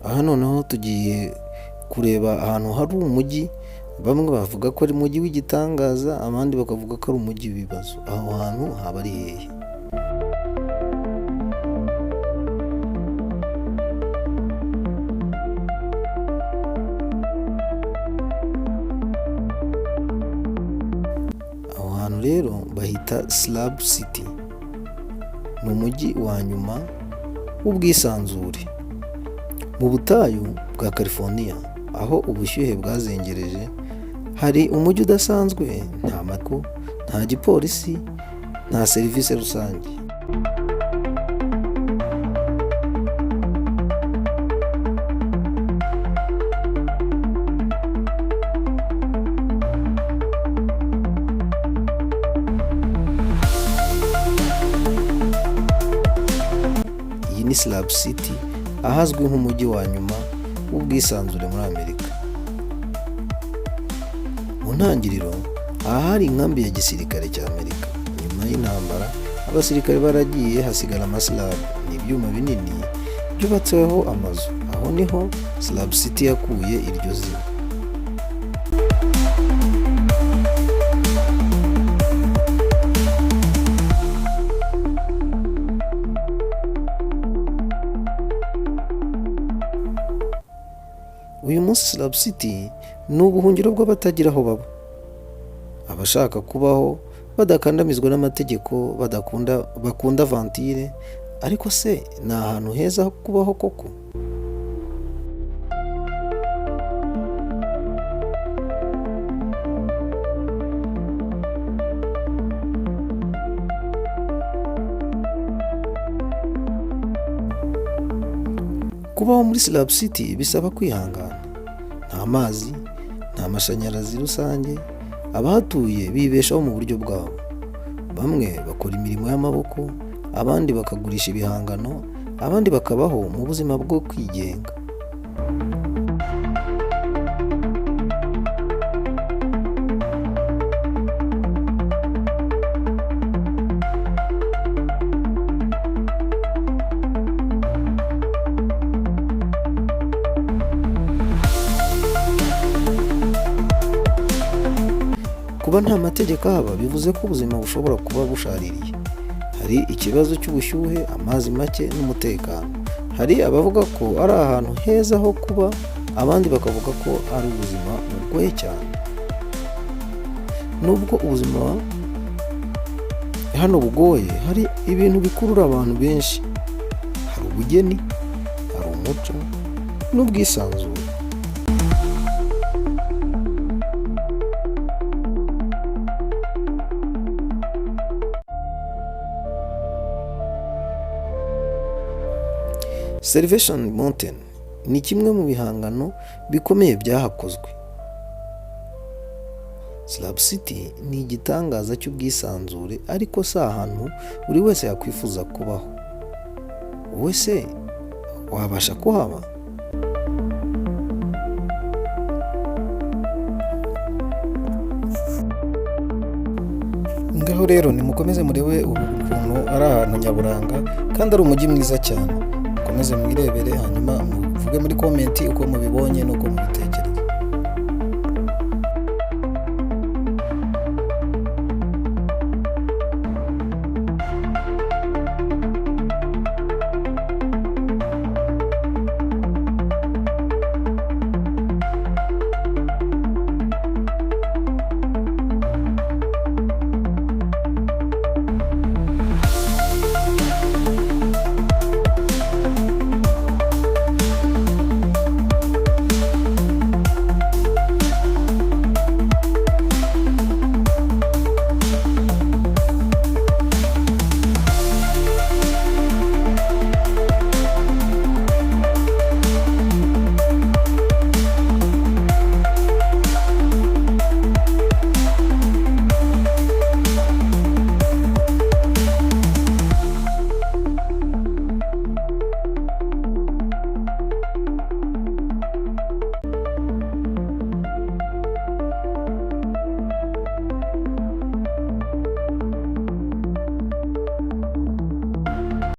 Aha noneho tugiye kureba ahantu hari umujyi, bamwe bavuga ko ari umujyi w'igitangaza, abandi bakavuga ko ari umujyi w'ibibazo. Aho hantu haba ari hehe? Aho hantu rero bahita Slab City, ni umujyi wa nyuma w'ubwisanzure mu butayu bwa California, aho ubushyuhe bwazengereje. Hari umujyi udasanzwe: nta mako, nta gipolisi, nta serivisi rusange. Iyi ni Slab City, ahazwi nk'umujyi wa nyuma w'ubwisanzure muri Amerika. Mu ntangiriro aha hari inkambi ya gisirikare cya Amerika. Nyuma y'intambara abasirikare baragiye, hasigara amaslab, ni ibyuma binini byubatseho amazu. Aho niho Slab City yakuye iryo zina. Uyu munsi Slab City ni ubuhungiro bw'abatagira aho baba, abashaka kubaho badakandamizwa n'amategeko, badakunda bakunda aventure. Ariko se ni ahantu heza ho kubaho koko? Kubaho muri Slab City bisaba kwihangana. Nta mazi, nta mashanyarazi rusange. Abahatuye bibeshaho mu buryo bwabo. Bamwe bakora imirimo y'amaboko, abandi bakagurisha ibihangano, abandi bakabaho mu buzima bwo kwigenga. Kuba nta mategeko ahaba bivuze ko ubuzima bushobora kuba bushaririye. Hari ikibazo cy'ubushyuhe, amazi make n'umutekano. Hari abavuga ko ari ahantu heza ho kuba, abandi bakavuga ko ari ubuzima bugoye cyane. Nubwo ubuzima hano bugoye, hari ibintu bikurura abantu benshi. Hari ubugeni, hari umuco n'ubwisanzure. Salvation Mountain ni kimwe mu bihangano bikomeye byahakozwe. Slab City ni igitangaza cy'ubwisanzure, ariko si ahantu buri wese yakwifuza kubaho. Wowe se wabasha kuhaba? Ngaho rero nimukomeze murebe ubu kuntu ari ahantu nyaburanga kandi ari umujyi mwiza cyane. Mukomeze mwirebere, hanyuma muvuge muri comment uko mubibonye n'uko mubitekereza.